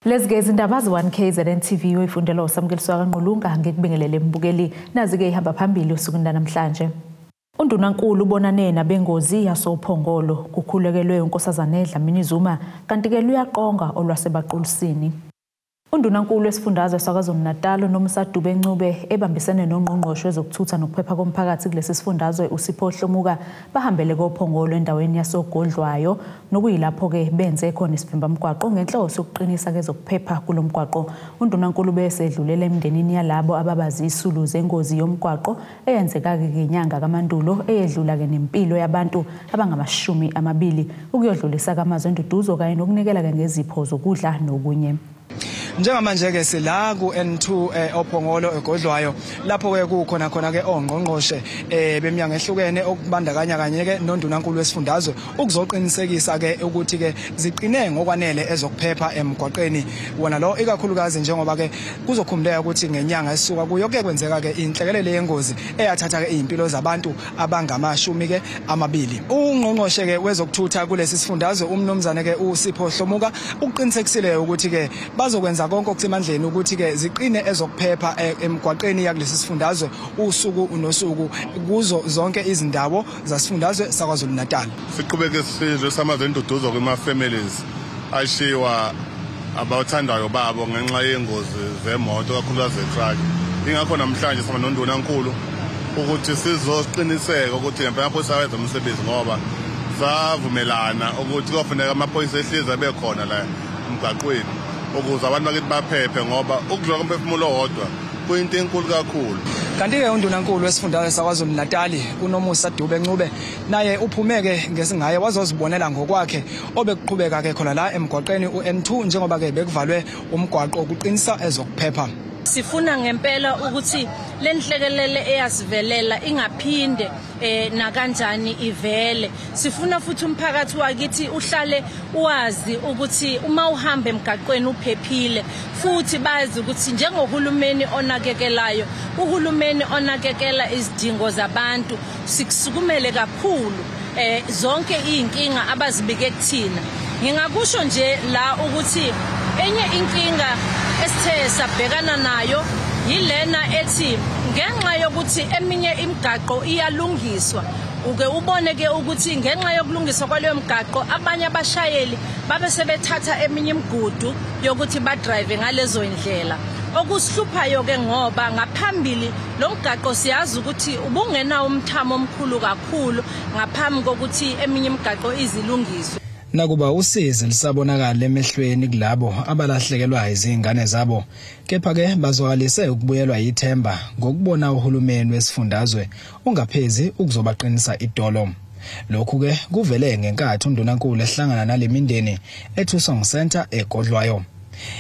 Lezi-ke izindaba ze-1 KZN TV oyifundelwa uSamukeliswa kaNgqulunga. Ngikubingelele mbukeli. Nazi-ke ihamba phambili osukwini lanamhlanje. Undunankulu ubonane nabengozi yasoPhongolo, kukhulekelwe uNkosazana Dlamini Zuma, kanti-ke luyaqonga olwaseBaqulusini. Undunankulu wesifundazwe saKwaZulu-Natal uNomusa Dube Ncube ebambisene nongqongqoshe wezokuthutha nokuphepha komphakathi kulesi sifundazwe uSipho Hlomuka bahambele koPhongolo endaweni yasoGodlwayo, nokuyilapho-ke benze khona isivimbamgwaqo ngenhloso yokuqinisa kezokuphepha kulo mgwaqo. Undunankulu bese edlulela emndenini yalabo ababazisulu zengozi yomgwaqo eyenzeka-ke ngenyanga kaMandulo eyedlula-ke nempilo yabantu abangama-20 ukuyodlulisa kamazwi enduduzo kanye nokunikela-ke ngezipho zokudla nokunye. Njengamanje-ke sila ku-N2 oPhongolo eGodlwayo, lapho-ke kukhona khona-ke ongqongqoshe beminyango ehlukene okubandakanya kanye-ke nondunankulu wesifundazwe ukuzoqinisekisa-ke ukuthi-ke ziqine ngokwanele ezokuphepha emgwaqeni wona lo, ikakhulukazi njengoba-ke kuzokhumbuleka ukuthi ngenyanga esisuka kuyo kuke kwenzeka-ke inhlekelele yengozi eyathatha-ke iy'mpilo zabantu abangama-20. Ungqongqoshe-ke wezokuthutha kulesi sifundazwe umnumzane-ke uSipho Hlomuka ukuqinisekisile ukuthi-ke bazokwenza konke okusemandleni ukuthi-ke ziqine ezokuphepha emgwaqeni yakulesi sifundazwe usuku nosuku kuzo zonke izindawo zasifundazwe saKwaZulu-Natal. Siqhubeke sizwe samazwe enduduzo kuma-families ashiwa abathandayo babo ngenxa yengozi zemoto, kakhulukazi ze-truck. Ingakho namhlanje sihamba nondunankulu ukuthi sizoqiniseka ukuthi ngempela amaphoyisa awenza umsebenzi, ngoba savumelana ukuthi kofuneka amaphoyisa ehlezi abe khona la emgwaqweni ukuze abantu bakithi baphephe, ngoba ukudlula komphefumulo owodwa kuyinto enkulu kakhulu. Kanti-ke undunankulu wesifundazwe saKwaZulu-Natal uNomusa Dube Ncube naye uphume-ke ngesingaye wazozibonela ngokwakhe obekuqhubeka-ke khona la emgwaqeni u-N2 njengoba-ke bekuvalwe umgwaqo ukuqinisa ezokuphepha. Sifuna ngempela ukuthi le nhlekelele eyasivelela ingaphinde nakanjani ivele. Sifuna futhi umphakathi wakithi uhlale wazi ukuthi uma uhamba emgaqweni uphephile, futhi bazi ukuthi njengohulumeni onakekelayo, uhulumeni onakekela izidingo zabantu, sikusukumele kakhulu zonke iy'nkinga abazibike kuthina. Ngingakusho nje la ukuthi enye inkinga esithe sabhekana nayo yilena ethi ngenxa yokuthi eminye imigaqo iyalungiswa, uke ubone ke ukuthi ngenxa yokulungiswa kwaleyo migaqo abanye abashayeli babe sebethatha eminye imigudu yokuthi badrive ngalezo ndlela. Okusihluphayo ke ngoba ngaphambili lo mgaqo siyazi ukuthi ubungenawo umthamo omkhulu kakhulu ngaphambi kokuthi eminye imigaqo izilungiswe. Nakuba usizi lisabonakala emehlweni kulabo abalahlekelwa izingane zabo, kepha-ke bazwakalise ukubuyelwa yithemba ngokubona uhulumeni wesifundazwe ungaphezi ukuzobaqinisa idolo. Lokhu-ke kuvele ngenkathi undunankulu ehlangana nale mindeni eThusong Center eGodlwayo.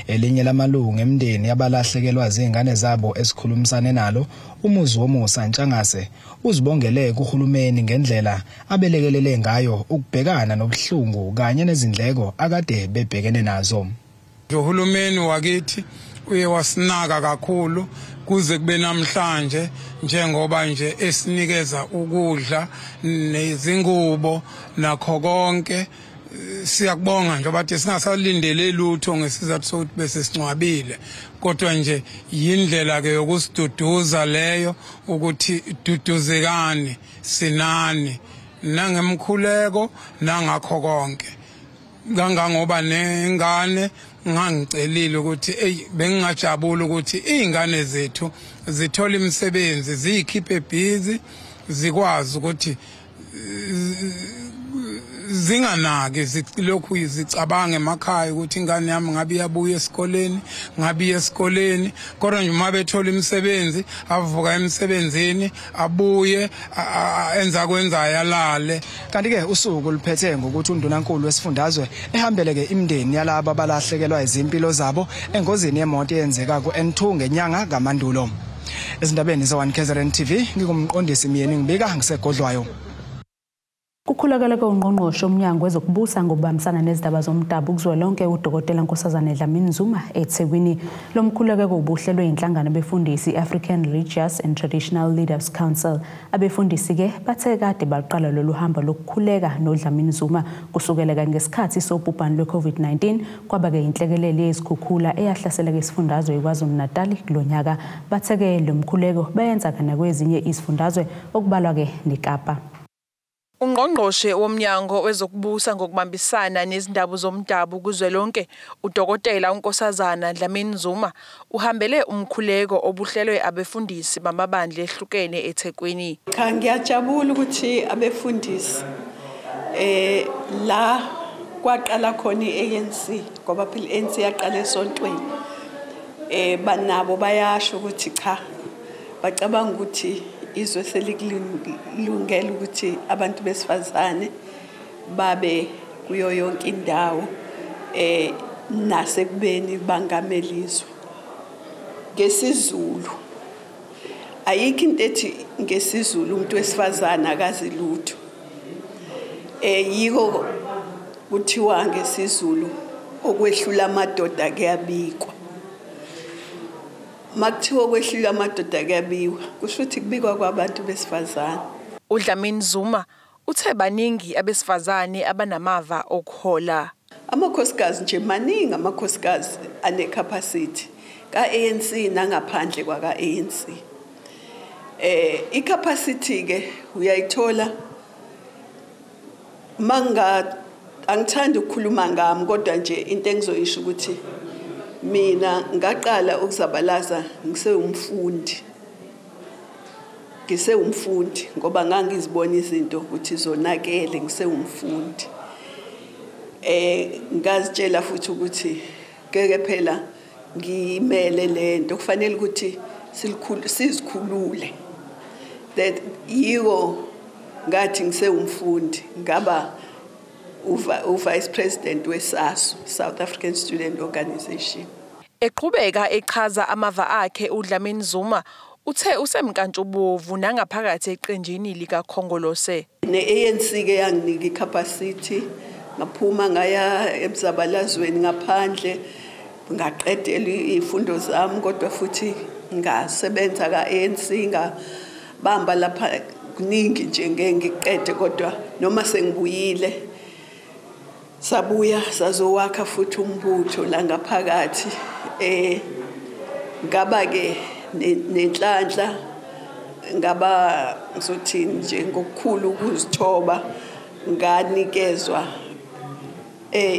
Elinye lamalungu emndeni abalahlekelwa zingane zabo esikhulumisane nalo, umuzi womusa Ntshangase, uzibongele kuhulumeni ngendlela abelekelele ngayo ukubhekana nobuhlungu kanye nezindleko akade bebhekene nazo. Uhulumeni wakithi uye wasinaka kakhulu kuze kube namhlanje, njengoba nje esinikeza ukudla nezingubo nakho konke. Siyakubonga nje bathi singasalindele lutho ngesizathu sokuthi bese sincwabile, kodwa nje yindlela ke yokusiduduza leyo ukuthi duduzekani, sinani nangemkhuleko nangakho konke. Kangangoba nengane ngangicelile ukuthi ey bengingajabula ukuthi izingane zethu zithola imisebenzi, ziyikhiphe busy, zikwazi ukuthi zinganaki lokhu zicabanga emakhaya ukuthi ingane yami ngabe iyabuya esikoleni, ngabe iye esikoleni. Kodwa nje uma bethola imisebenzi, avuka emsebenzini abuye enza kwenzayo alale. Kanti-ke usuku luphethe ngokuthi undunankulu wesifundazwe ehambele-ke imindeni yalabo abalahlekelwa izimpilo zabo engozini yemoto eyenzeka ku-N2 ngenyanga kaMandulo. Ezindabeni ze-1 KZN TV, ngingumqondisi Myeni, ngibika ngiseGodlwayo. Kukhulekele ungqongqoshe umnyango wezokubusa ngokubambisana nezindaba zomdabu kuzwelonke uDokotela Nkosazana Dlamini Zuma eThekwini. Lo mkhuleko ubuhlelwe inhlangano befundisi African Religious and Traditional Leaders Council. Abefundisi ke bathe kade baqala lolu hambo lokukhuleka noDlamini Zuma kusukela ngesikhathi sobhubhane lwe-COVID-19 kwaba ke inhlekelele yezikhukhula eyahlasela isifundazwe iKwaZulu-Natal kulonyaka. Bathe ke lo mkhuleko bayenza kana kwezinye izifundazwe okubalwa ke neKapa. Ungqongqoshe womnyango wezokubusa ngokubambisana nezindaba zomdabu kuzwelonke uDokotela uNkosazana Dlamini Zuma uhambele umkhuleko obuhlelwe abefundisi bamabandla ehlukene eThekwini. Cha, ngiyajabula ukuthi abefundisi la kwaqala khona iANC, ngoba phela iANC yaqala esontweni. Banabo bayasho ukuthi cha, bacabanga ukuthi izwe selikulungela ukuthi abantu besifazane babe kuyo yonke indawo nasekubeni bangamelizwe. NgesiZulu ayikho into ethi ngesiZulu umuntu wesifazane akazi lutho. Yiko kuthiwa ngesiZulu okwehlula amadoda kuyabikwa. Makuthiwa kwehlula amadoda kuyabiwa, kusho ukuthi kubikwa kwabantu besifazane. uDlamini Zuma uthe baningi abesifazane abanamava okuhola. Amakhosikazi nje maningi, amakhosikazi ane-capacity ka-ANC nangaphandle kwaka-ANC. I-capacity ke uyayithola manga, angithandi ukukhuluma ngami, kodwa nje into engizoyisho ukuthi mina ngaqala ukuzabalaza ngisewumfundi ngoba ngangizibona izinto ukuthi zonakele ngisewumfundi. Ngazitshela futhi ukuthi ngeke phela ngimele lento, kufanele ukuthi sizikhulule. That yiko ngathi ngisewumfundi ngaba uvice president weSASO, South African Student Organization. Eqhubeka echaza amava akhe uDlamini Zuma uthe usemkantshubovu nangaphakathi eqenjini likaKhongolose. Ne-ANC ke yanginika i-capacity, ngaphuma ngaya emzabalazweni ngaphandle, ngaqedela izifundo zami, kodwa futhi ngasebenza ka-ANC, ngabamba lapha kuningi nje ngeke ngiqede, kodwa noma sengibuyile sabuya sazowakha futhi umbutho la ngaphakathi. Ngaba ke nenhlanhla, ngaba ngizothini nje ngokukhulu ukuzithoba nganikezwa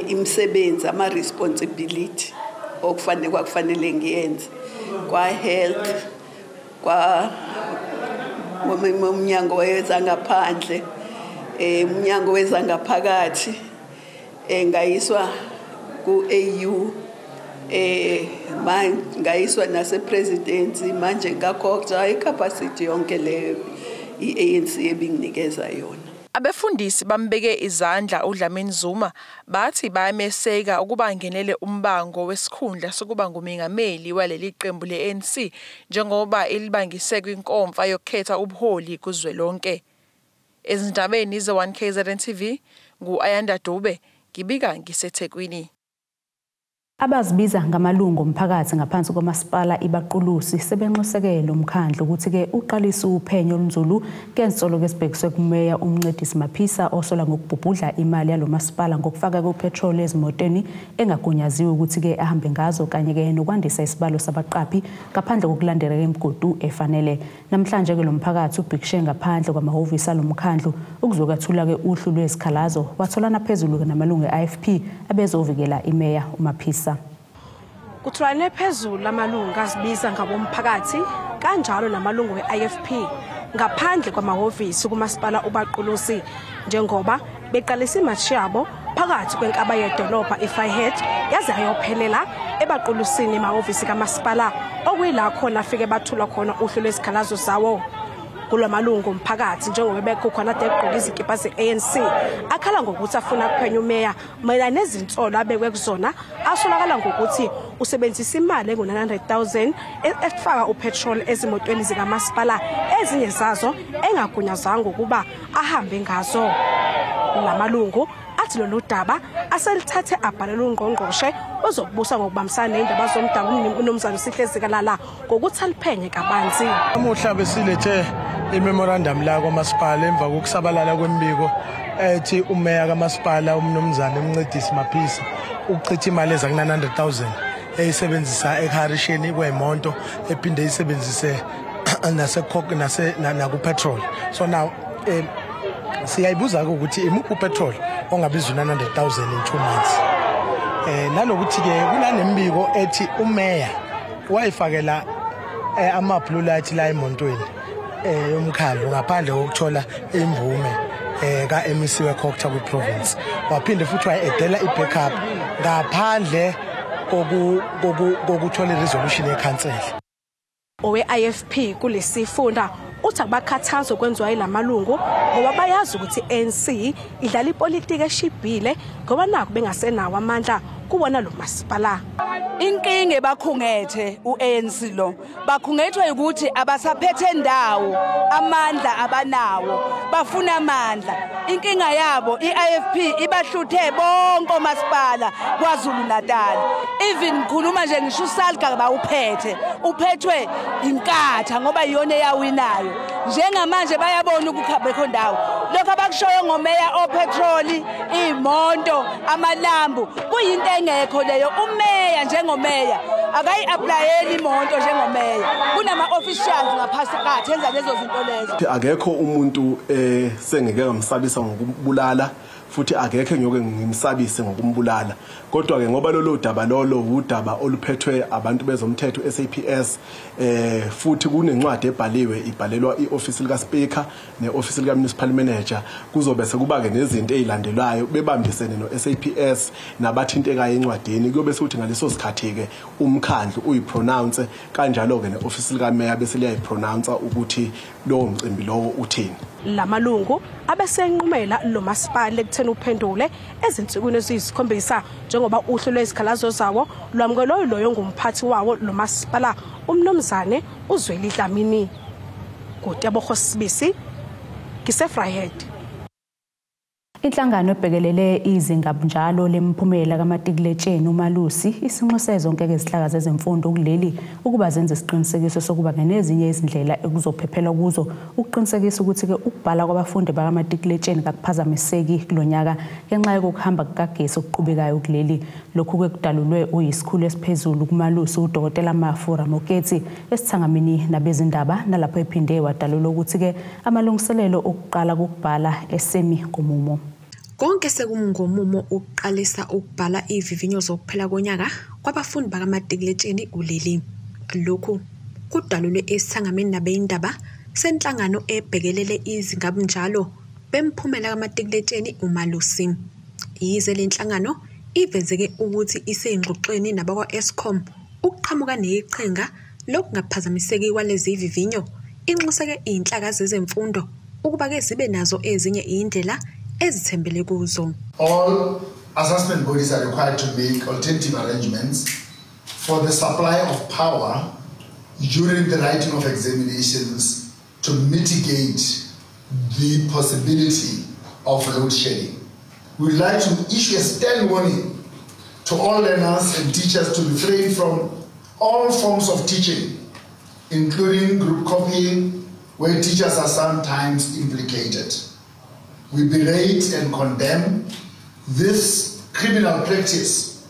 imisebenzi, ama responsibility okufanele kwakufanele ngiyenze kwa health, kwa umnyango wezangaphandle, umnyango wezangaphakathi, ngayiswa ku-AU, ngayiswa nase-presidency, manje ngakhokha i-capacity yonke leyo i-ANC ebinginikeza yona. Abefundisi bambeke izandla uDlamini Zuma bathi bayameseka ukuba angenele umbango wesikhundla sokuba ngumengameli waleli qembu le-ANC njengoba ilibangise kwinkomfa yokukhetha ubuholi kuzwelonke. Ezindabeni ze-1 KZN TV ngu-Ayanda Dube, ngibika ngiseThekwini. Abazibiza ngamalungu omphakathi ngaphansi komasipala iBaqulusi sebenxusekele umkhandlu ukuthi-ke uqalise uphenyo olunzulu ngensolo esibhekiswe kumeya uMncedisi Maphisa osola ngokubhubhudla imali yalo masipala ngokufaka kupetrol ezimotweni engagunyaziwe ukuthi-ke ahambe ngazo, kanye-ke nokwandisa isibalo sabaqaphi ngaphandle kokulandela imigudu efanele. Namhlanje-ke lo mphakathi ubhikishe ngaphandle kwamahhovisi alo mkhandlu ukuzokwethula-ke uhlu lwezikhalazo, watholana phezulu-ke namalungu e-IFP abezovikela imeya uMaphisa. Kutholane phezulu amalungu azibiza ngabomphakathi kanjalo namalungu we-IFP ngaphandle kwamahhovisi kumasipala uBaqulusi njengoba beqalisa imashi yabo phakathi kwenkaba yedolobha iFryhead yaze yayophelela eBaqulusini emahhovisi kamasipala okuyila khona afike bathula khona uhlu lwezikhalazo zawo. Kulamalungu omphakathi njengoba bekukhona ade egqoka izikipa ze-ANC akhala ngokuthi afuna kuphenya umeya mayelana nezinsolo abekwe kuzona, asolakala ngokuthi usebenzisa imali engu-900,000 efaka upetrol ezimotweni zikamasipala, ezinye zazo engagunyazwanga ukuba ahambe ngazo. Lamalungu athi lolu daba aselithathe abhalela ungqongqoshe ozokubusa ngokubambisana nendaba zomdabu uMnumzane Sihle Zikalala ngokuthi aliphenye kabanzi. Namuhla besilethe imemorandum la kwamasipala emva kokusabalala kwembiko ethi umeya kamasipala uMnumzane Mncedisi Maphisa uchitha imali eza ku-900,000 eyisebenzisa ekuharisheni kwemonto, ephinde eyisebenzise naku-petrol. So now siyayibuza ukuthi imuphi upetrol ongabizwa 900,000 in 2 months. Nalokuthi ke kunanembiko ethi umeya wayifakela ama blue light la emontweni yomkhandlu ngaphandle kokuthola imvume ka MEC weCogta kwiprovince, waphinde futhi wayedela ibackup ngaphandle kokuthola iresolution yekhansela. Owe-IFP kulesifunda uthi abakhathazo kwenziwa yilamalungu ngoba bayazi ukuthi ANC idlala ipolitiki eshibhile ngoba nakho bengasenawo amandla kuwona lo masipala. Inkinga ebakhungethe uANC lo, bakhungethwe ukuthi abasaphethe ndawo, amandla abanawo, bafuna amandla. Inkinga yabo iIFP ibahluthe bonke omasipala kwaZulu Natal. Even ngikhuluma nje ngisho uSalga bawuphethe, uphethwe inkatha ngoba iyona eyawinayo. Njengamanje bayabona ukuthi abekho ndawo. Lokho abakushoyo ngomeya opetroli, imonto, amalambu, kuyinto engekho leyo. Umeya njengomeya akayi-applyeli imonto njengomeya, kunama-officials ngaphakathi enza lezo zinto lezo. Akekho umuntu sengeke ngamsabisa ngokubulala, futhi akekho ngiyoke ngimsabise ngokumbulala. Kodwa ke ngoba lolo daba lolo udaba oluphethwe abantu bezomthetho SAPS, futhi kunencwadi ebhaliwe ibhalelwa ioffice lika speaker neoffice lika municipal manager, kuzobe sekuba ke nezinto ezilandelayo bebambisene no SAPS nabathintekayo encwadini. Kuyobe sekuthi ngaleso sikhathi ke umkhandlu uyipronounce kanjalo ke neoffice lika mayor bese liyayipronounce ukuthi lowo mcimbi lowo uthini. Lamalungu abesenqumela lo masipala ekutheni uphendule ezinsukwini eziyisikhombisa njengoba uhlu lwezikhalazo zawo lwamukelwe loyo ngumphathi wawo lo masipala uMnumzane uZweli Dlamini. Ngutebogo Sibisi, ngiseVryheid. Inhlangano ebhekelele izingabunjalo lemphumela kamatikuletsheni uMalusi isinxuse zonke izihlaka zezemfundo kuleli ukuba zenze isiqinisekiso sokuba nezinye izindlela ekuzophephela kuzo ukuqinisekisa ukuthi ke ukubhala kwabafundi bakamatikuletsheni kakuphazamiseki kulonyaka ngenxa yokuhamba kukagesi okuqhubekayo kuleli. Lokhu kudalulwe uyisikhulu esiphezulu kuMalusi uDokotela Mafu Ramoketsi esithangamini nabezindaba, nalapho ephinde wadalula ukuthi ke amalungiselelo okuqala kokubhala esemi ngomumo. Konke sekungomumo ukuqalisa ukubhala ivivinyo zokuphela konyaka kwabafundi bakamatikuletsheni kuleli. Lokhu kudalulwe esithangamini nabezindaba senhlangano ebhekelele izingabunjalo bemphumela kamatikuletsheni uMalusi. Yize le nhlangano ivezeke ukuthi iseyingxoxweni nabakwa-Eskom ukuqhamuka neqhinga lokungaphazamiseki kwalezi vivinyo, inxuseke iy'nhlaka zezemfundo ukuba-ke zibe nazo ezinye iy'ndlela ezithembele kuzo. All assessment bodies are required to make alternative arrangements for the supply of power during the writing of examinations to mitigate the possibility of load shedding. We would like to issue a stern warning to all learners and teachers to refrain from all forms of teaching, including group copying, where teachers are sometimes implicated. We berate and condemn this criminal practice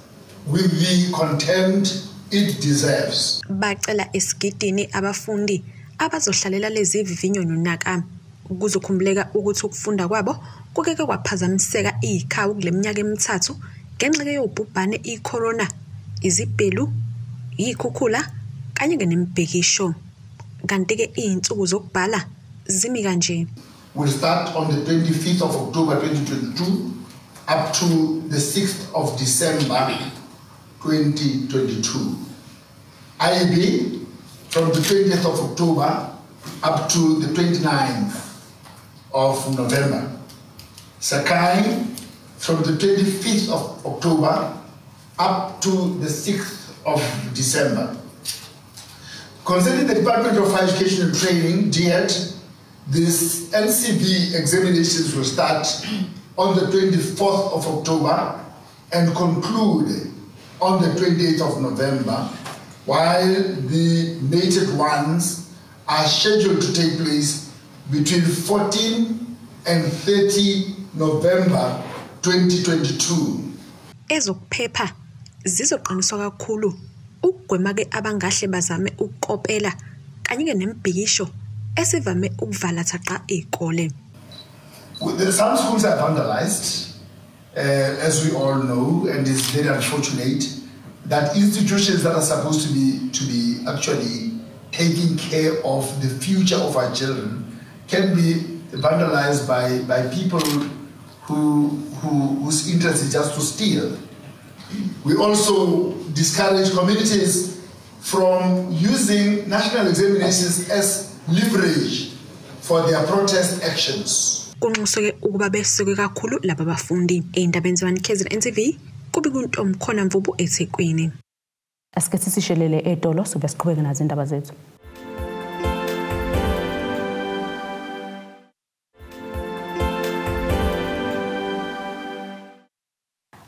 with the contempt it deserves. Bacela esigidini abafundi abazohlalela lezi vivinyo nonaka kuzokhumbuleka ukuthi ukufunda kwabo kukeke kwaphazamiseka ikhawu kule minyaka emithathu ngenxa yobhubhane icorona, izibhelu, ikhukhula kanye nemibhekisho. Kanti ke izinsuku zokubhala zimi kanje. We'll start on the 25th of October 2022 up to the 6th of December 2022. IEB from the 20th of October up to the 29th of November. Sakai from the 25th of October up to the 6th of December. Concerning the Department of Higher Education and Training, DHET, this NCB examinations will start on the 24th of October and conclude on the 28th of November, while the NATED ones are scheduled to take place between 14 and 30 November 2022. Ezokuphepha zizoqiniswa kakhulu ukugwema ke abangahle bazame ukukopela kanye nemibhikisho esivame ukuvala thaqa izikole. Some schools are vandalized, as we all know, and it's very unfortunate that institutions that are supposed to be actually taking care of the future of our children can be vandalized by people whose interest is just to steal. We also discourage communities from using national examinations as leverage for their protest actions. Kunxuswe ukuba beseke kakhulu laba bafundi. Ey'ndabeni ze-1 KZN TV kubi kuNtomkhona Mvubu eThekwini. Asike sishelele edolo sobe siqhubeke nazo indaba zethu.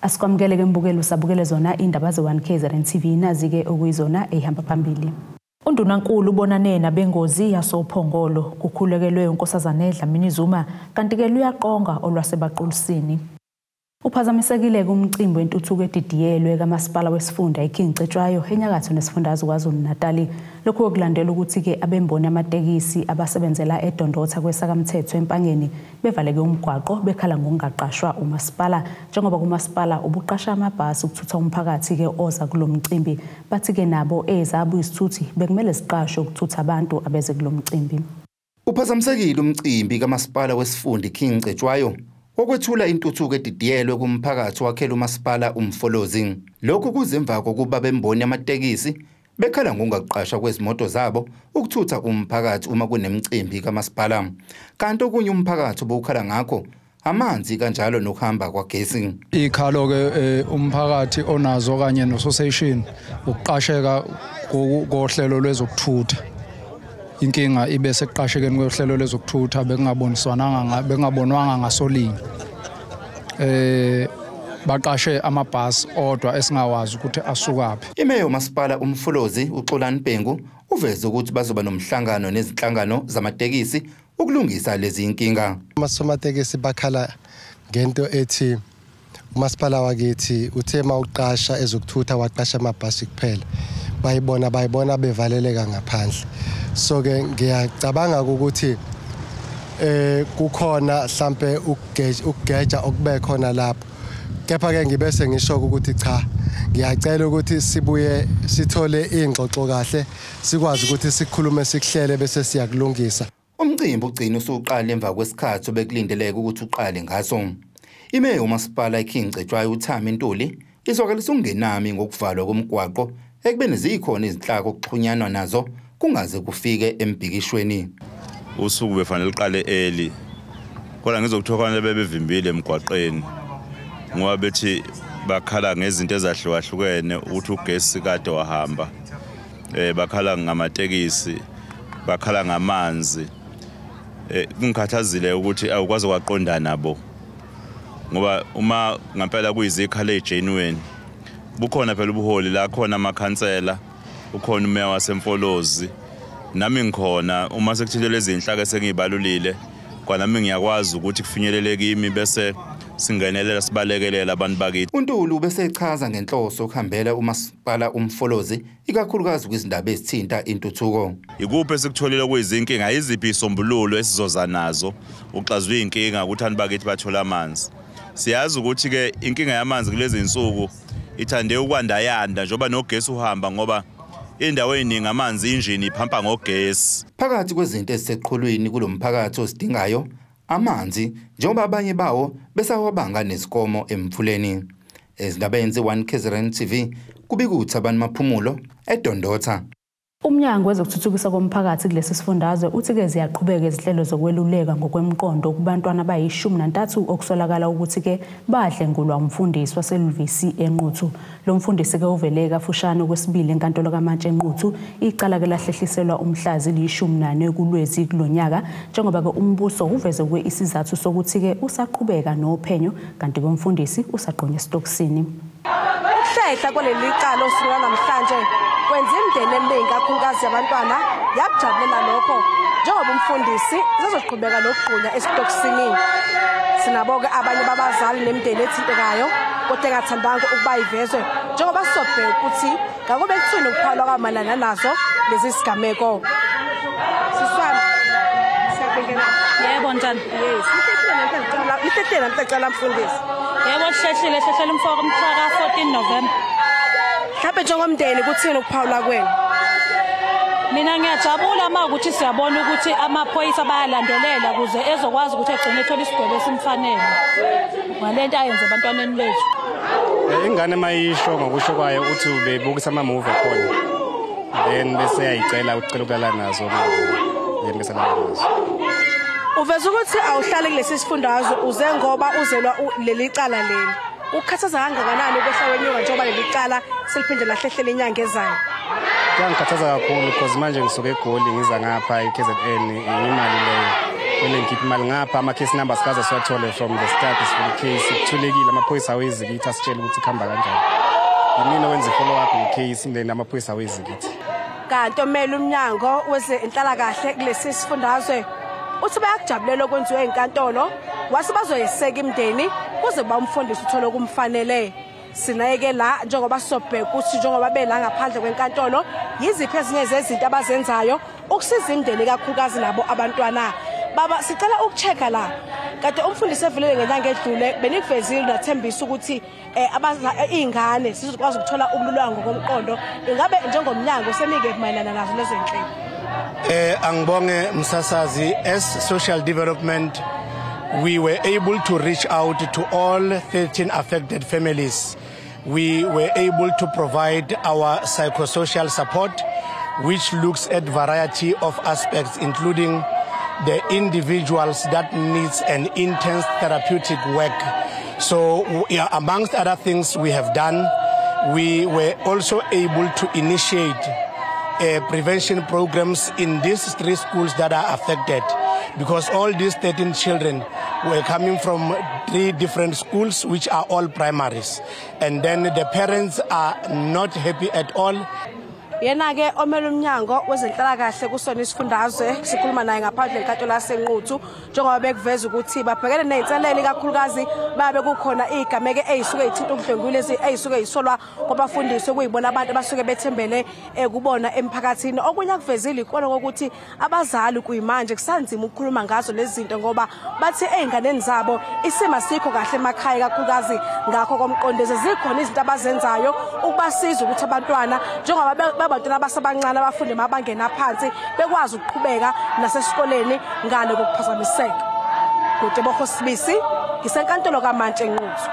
Asikwamukele ke mbukelo usabukele zona indaba ze-1 KZN TV nazi-ke okuyizona ey'hamba phambili. Undunankulu ubonane nabengozi yasoPhongolo kukhulekelwe uNkosazana Dlamini Zuma kanti-ke luyaqonga olwasebaqulusini. Uphazamisekile kumcimbi wentuthuko edidiyelwe kamasipala wesifunda iKing Cetshwayo enyakatho nesifundazwe KwaZulu-Natali. Lokhu kulandela ukuthi-ke abemboni amatekisi abasebenzela eDondotha kwesakamthetho eMpangeni bevaleke umgwaqo bekhala ngokungaqashwa umasipala, njengoba kumasipala ubuqasha amabhasi ukuthutha umphakathi-ke oza kulo mcimbi. Bathi-ke nabo ezabo izithuthi bekumele ziqashwe ukuthutha abantu abeze kulo mcimbi. Uphazamisekile umcimbi kamasipala wesifunda iKing Cetshwayo okwethula intuthuko edidiyelwe kumphakathi wakhela umasipala uMfolozi. Lokhu kuzemva kokuba bemboni amatekisi bekhala ngokungaqashwa kwezimoto zabo ukuthutha umphakathi uma kunemicimbi kamasipala. Kanti okunye umphakathi obukhala ngakho amanzi kanjalo nokuhamba kwagesi. Ikhalo ke umphakathi onazo kanye no-association ukuqasheka kohlelo lwezokuthutha. Inkinga ibe sekuqashekeni kwehlelo lezokuthutha bekungaboniswananga bekungabonwanga ngasolinye. Baqashe amabhasi odwa esingawazi ukuthi asukaphi. Imeya umasipala uMfolozi uXolani Bhengu uveze ukuthi bazoba nomhlangano nezinhlangano zamatekisi ukulungisa lezi inkinga. Amasomatekisi bakhala ngento ethi umasipala wakithi uthe mawuqasha ezokuthutha waqasha amabhasi kuphela. Bayibona bevaleleka ngaphandle. So ke ngiyacabanga ukuthi kukhona mhlambe ukugeja okube khona lapho. Kepha ke ngibese ngisho ukuthi cha, ngiyacela ukuthi sibuye sithole ingxoxo kahle, sikwazi ukuthi sikhulume sikuhlele bese siyakulungisa. Umcimbi ugcina usuqala emva kwesikhathi obekulindeleke ukuthi uqale ngaso. Imeya umasipala iKing Cetshwayo uThami Ntuli izwakalisa ukungenami ngokuvalwa komgwaqo ekubeni zikhona izinhlaka okuxhunyanwa nazo kungaze kufike embhikishweni. Usuku befanele uqale early, kodwa ngizokuthokoza bebevimbile emgwaqeni ngoba bethi bakhala ngezinto ezahlukahlukene ukuthi ugesi kade wahamba, bakhala ngamatekisi, bakhala ngamanzi. Kungikhathazile ukuthi awukwazi kwaqonda nabo ngoba uma ngempela kuyizikhala egenuine bukhona phela ubuholi la khona amakhansela, ukhona umeya waseMfolozi, nami ngikhona. Uma sekuthile lezi inhlaka esengibalulile kwanami ngiyakwazi ukuthi kufinyelele kimi bese singenelela sibalekelela abantu bakithi. uNtuli bese echaza ngenhloso yokuhambela umasipala uMfolozi ikakhulukazi kwizindaba ezithinta intuthuko. Ikuphi esikutholile kuyizinkinga, iziphi isombululo esizoza nazo uxazulula inkinga ukuthi abantu bakithi bathola amanzi. Siyazi ukuthi ke inkinga yamanzi kulezi insuku ithande ukwanda yanda njengoba nogesi uhamba, ngoba indawo eziningi amanzi injini iphampa ngogesi. Phakathi kwezinto eziseqhulwini kulomphakathi osidingayo amanzi, njengoba abanye bawo besawabanga nezikomo emfuleni. Ezindabeni ze-1 KZN TV kubika uThabani Maphumulo eDondotha. Umnyango wezokuthuthukiswa komphakathi kulesi sifundazwe uthi-ke ziyaqhubeka izinhlelo zokweluleka ngokwemqondo kubantwana abayi-13 okusolakala ukuthi-ke badlengulwa umfundisi waseLuvisi eNquthu. Lo mfundisi-ke uvele kafushane okwesibili enkantolo kaMantshi eNquthu. Icala-ke lahlehliselwa umhla zili-14 kuLwezi kulo nyaka, njengoba-ke umbuso uveze isizathu sokuthi-ke usaqhubeka nophenyo, kanti-ke umfundisi usagqunywa esitokisini. Ukuhlehla kwaleli cala osuku lwanamhlanje kwenza imindeni eminingi kakhulukazi yabantwana yakujabulela lokho, njengoba umfundisi usazoqhubeka nokugqunywa esitokisini. Sinabo-ke abanye babazali nemindeni ethintekayo kodwa engathandanga ukuba ivezwe, njengoba sizobheka ukuthi ngakube kuthini ukuphawula kwamayelana nazo lezi sigameko. Siswami, siyabingelela. Yebo, njani? Yes. Lihlehlile namhla icala mfundisi. Yebo, lihlehlile mhla ka-14 November. Mhlawumbe njengomndeni kuthini ukuphawula kwenu? Mina ngiyajabula uma ukuthi siyabona ukuthi amaphoyisa bayalandelela ukuze ezokwazi ukuthi egcine ethola isigwebo esimfanele ngalento ayenze ebantwaneni bethu. Ingane mayisho ngokusho kwayo uthi ubebukisa ama-movie khona, then bese yayicela ucela ukulala nazo, then bese alala nazo. Uveza ukuthi awuhlali kulesi sifundazwe uze ngoba uzelwa leli cala leli. Ukukhathaza kangakanani ukwehla kwenyuka njengoba leli cala seliphinde lahlehlela inyanga ezayo? Kuyangikhathaza kakhulu because manje ngisuke eGoli ngiza ngapha e-KZN, imali leyo kumele ngikhiphe imali ngapha. Ama-case numbers kaze siwathole from the start sifuna i-case kuthulekile, amaphoyisa awezi kithi asitshele ukuthi kuhamba kanjani. Yimina owenza i-follow up nge-case, then amaphoyisa awezi kithi. Kanti omele umnyango wezenhlalakahle kulesi sifundazwe uthi bayakujabulela okwenziwe enkantolo, wase bazoyeseka imindeni kuze kuba umfundisi uthole okumfanele. Sinayeke la njengoba sizobheka ukuthi njengoba bela ngaphandle kwenkantolo yiziphi ezinye zezinto abazenzayo ukusiza imindeni kakhulukazi nabo abantwana. Baba, sicela ukuchecka la. Kade umfundisi evelele ngenyanga edlule benikuvezile nathembisa ukuthi iy'ngane sizokwazi ukuthola ukululwa ngokomqondo. Ingabe njengomnyango senike mayelana nazo lezo zinhlelo? Angibonge msasazi. As social development, we were able to reach out to all 13 affected families. We were able to provide our psychosocial support, which looks at variety of aspects, including the individuals that needs an intense therapeutic work. So, yeah, amongst other things we have done, we were also able to initiate prevention programs in these 3 schools that are affected, because all these 13 children were coming from 3 different schools, which are all primaries. And then the parents are not happy at all. Yena-ke omele umnyango wezenhlalakahle kusona isifundazwe sikhuluma naye ngaphandle enkantolo yaseNquthu, njengoba bekuveza ukuthi babhekene ney'nselelo ikakhulukazi babe kukhona iy'gameko ey'suke y'thinta ukudlwengula ey'suke y'solwa kwabafundisi okuyibona abantu abasuke bethembele kubona emphakathini. Okunye akuvezile ikona kokuthi abazali kuyimanje kusanzima ukukhuluma ngazo lezi zinto ngoba bathi ey'nganeni zabo isimo asikho kahle emakhaya ikakhulukazi ngakho komqondiso. Zikhona izinto abazenzayo ukubasiza ukuthi abantwana njengoba abantwana abasebancane abafunde mabangena phansi bekwazi ukuqhubeka nasesikoleni ngale kokuphazamiseka. Kutebogo Sibisi, ngisenkantolo kaMantshi eNquthu.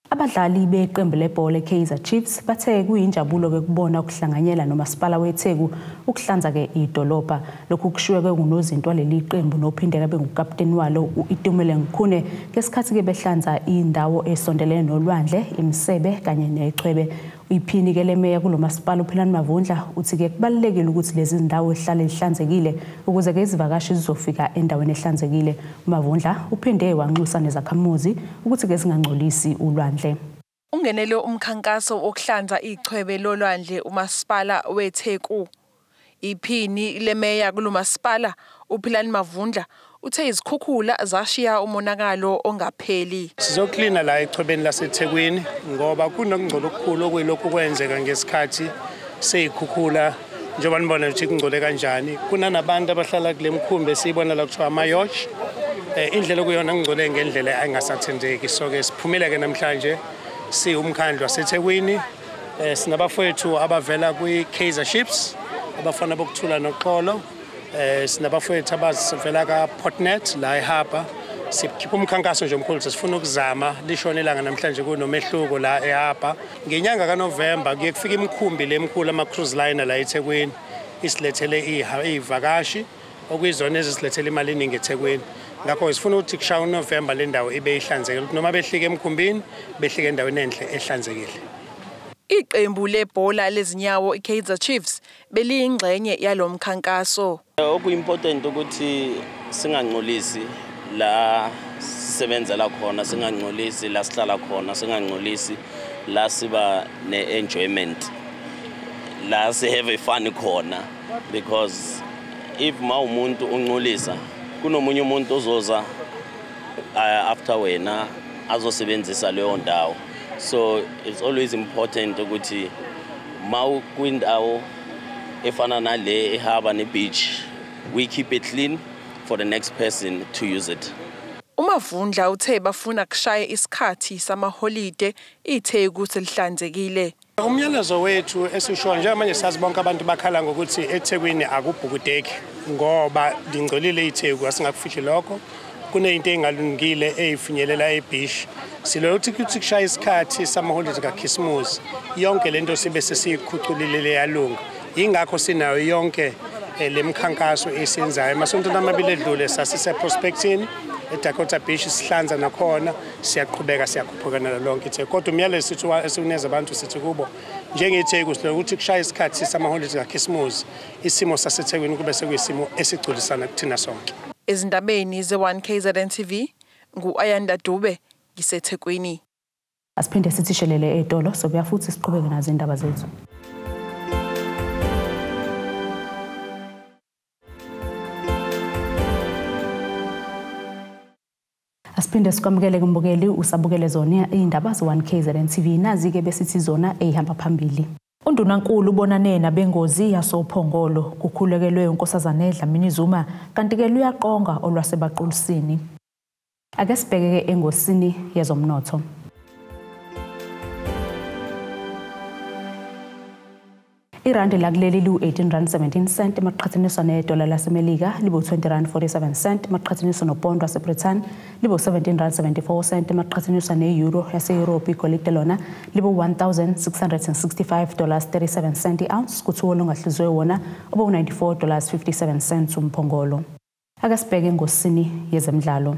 Abadlali beqembu lebhola eKaizer Chiefs bathe kuyinjabulo-ke kubona ukuhlanganyela nomasipala weTheku ukuhlanza-ke idolobha. Lokhu kushiwo-ke ngunozinto waleli qembu nophinde kabe ngukaputeni walo u-Itumeleng Khune ngesikhathi-ke behlanza indawo esondelene nolwandle, iMsebe kanye nechwebe. Uyiphini-ke lemeya kulo masipala uPhilani Mavundla uthi-ke kubalulekile ukuthi lezi zindawo zihlale zihlanzekile ukuze-ke izivakashi zizofika endaweni ehlanzekile. UMavundla uphinde wanxusa nezakhamuzi ukuthi-ke zingangcolisi ulwandle. Ungenele umkhankaso wokuhlanza ichwebe lolwandle umasipala weTheku. Iphini lemeya kulo masipala uPhilani Mavundla uthe izikhukhula zashiya umonakalo ongapheli. Sizoklina la echwebeni laseThekwini ngoba kunokungcola okukhulu okuyilokhu kwenzeka ngesikhathi seyikhukhula. Njengoba nibona ukuthi kungcole kanjani, kunanabantu abahlala kule mkhumbi esiyibona la kuthiwa ama-yacht. Indlela okuyona kungcole ngendlela engasathembeki. So-ke siphumile-ke namhlanje siwumkhandlu waseThekwini. Sinabafowethu abavela kwi-Kaizer Chiefs, abafana bokuthula noxolo. Sinabafowethu abavela ka-Portnet la eHarbor. Sikhipha umkhankaso nje omkhulu, sifuna ukuzama lishone ilanga namhlanje kunomehluko la eHarbor. Ngenyanga kaNovemba kuye kufika imikhumbi lemkhulu ama-cruise liner la eThekwini. isilethele iy'vakashi okuyizona ezisilethele imali eningi eThekwini. Ngakho sifuna ukuthi kushaya uNovember le ndawo ibe ihlanzekile, ukuthi noma behlike emkhumbini behlike endaweni enhle ehlanzekile. Iqembu lebhola lezinyawo iKaizer Chiefs beliyingxenye yalomkhankaso. Okuimportant ukuthi singangcolisi la sisebenzela khona, singangcolisi la sihlala khona, singangcolisi la siba ne-enjoyment, la si have a fun khona, because if ma umuntu ungcolisa kunomunye umuntu ozoza after wena azosebenzisa leyo ndawo. So it's always important ukuthi ma kwindawo efana nale ehaba ne-beach, we keep it clean for the next person to use it. Umavundla uthe bafuna kushaya isikhathi samaholide iTheku selihlanzekile. Umyalezo wethu esisho njengamanje sazi bonke abantu bakhala ngokuthi eThekwini akubhukudeki ngoba lingcolile iTheku, asingakufihli lokho. Kuneyinto engalungile eyifinyelela ebeach. Silolo ukuthi kushaya isikhathi samaholide kaKhisimusi yonke lento sibe sesiyikhuculile leyalunga. Ingakho sinayo yonke lemkhankaso esiyenzayo. Emasontweni amabili edlule sasise Prospectini eDakota Beach sihlanza nakhona, siyaqhubeka siyakhuphuka nalo lonke iTheku. Kodwa umyalezo sithi esiwuneza abantu sithi kubo njengeTheku silolo ukuthi kushaya isikhathi samaholide kaKhisimusi isimo saseThekwini kube sekuyisimo esigculisana kuthina sonke. Ezindabeni ze-1 KZN TV ngu-Ayanda Dube ngiseThekwini. Asiphinde sithishelele etolo sobuya futhi siqhubeke nazo indaba zethu. Asiphinde sikwamukele kumbukeli usabukele zona indaba ze-1 KZN TV, nazi-ke besithi zona eyihamba phambili. Undunankulu ubonane nabengozi yasoPhongolo kukhulekelwe uNkosazana Dlamini Zuma, kanti-ke luyaqonga olwasebaqulusini. Ake sibheke-ke engosini yezomnotho. Irandi lakuleli liwu-18 rand 17 cent maqhathaniswa nedola laseMelika libu-20 rand 47 cent maqhathaniswa nopondo waseBrithani libu-17 rand 74 cent maqhathaniswa ne-euro yase-Europe. Igolide lona libu-$1,665.37 cent i-ounce, kuthiwa olungahluzwe wona obu-$94.57 cents umphongolo. Ake sibheke engosini yezemidlalo.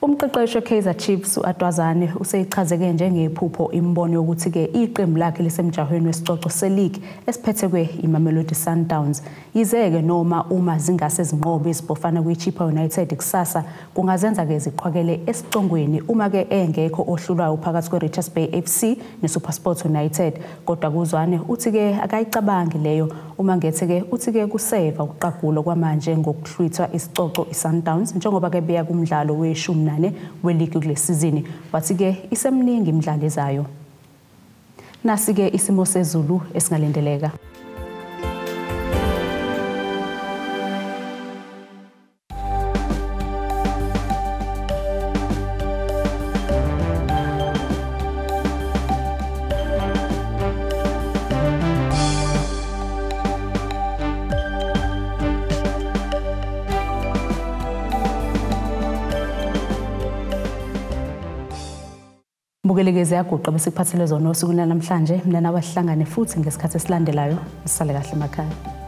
Umqeqeshi weKaizer Chiefs uAdwazane useyichazeke njengephupho imbono yokuthi-ke iqembu lakhe lisemjahweni wesicoco se-league esiphethekwe iMamelodi Sundowns. Yize-ke noma uma zingase zinqobe izibhofana kwiChippa United kusasa kungazenza-ke ziqhwakele esicongweni uma-ke engekho ohlulwayo phakathi kwe-Richards Bay FC neSuperSport United. Kodwa kuzwane uthi-ke akayicabangi leyo uma ngethe-ke uthi-ke kuseva ukuqagula kwamanje ngokuhlwithwa isicoco iSundowns njengoba-ke beya kumdlalo weshumi nane weligi kule sizini. Wathi-ke isemningi imidlalo ezayo. Nasi-ke isimo sezulu esingalindeleka. Bukelekeze yaguqa besikuphathele zona osukwini namhlanje. Mina nawe sihlangane futhi ngesikhathi esilandelayo. Nisale kahle emakhaya.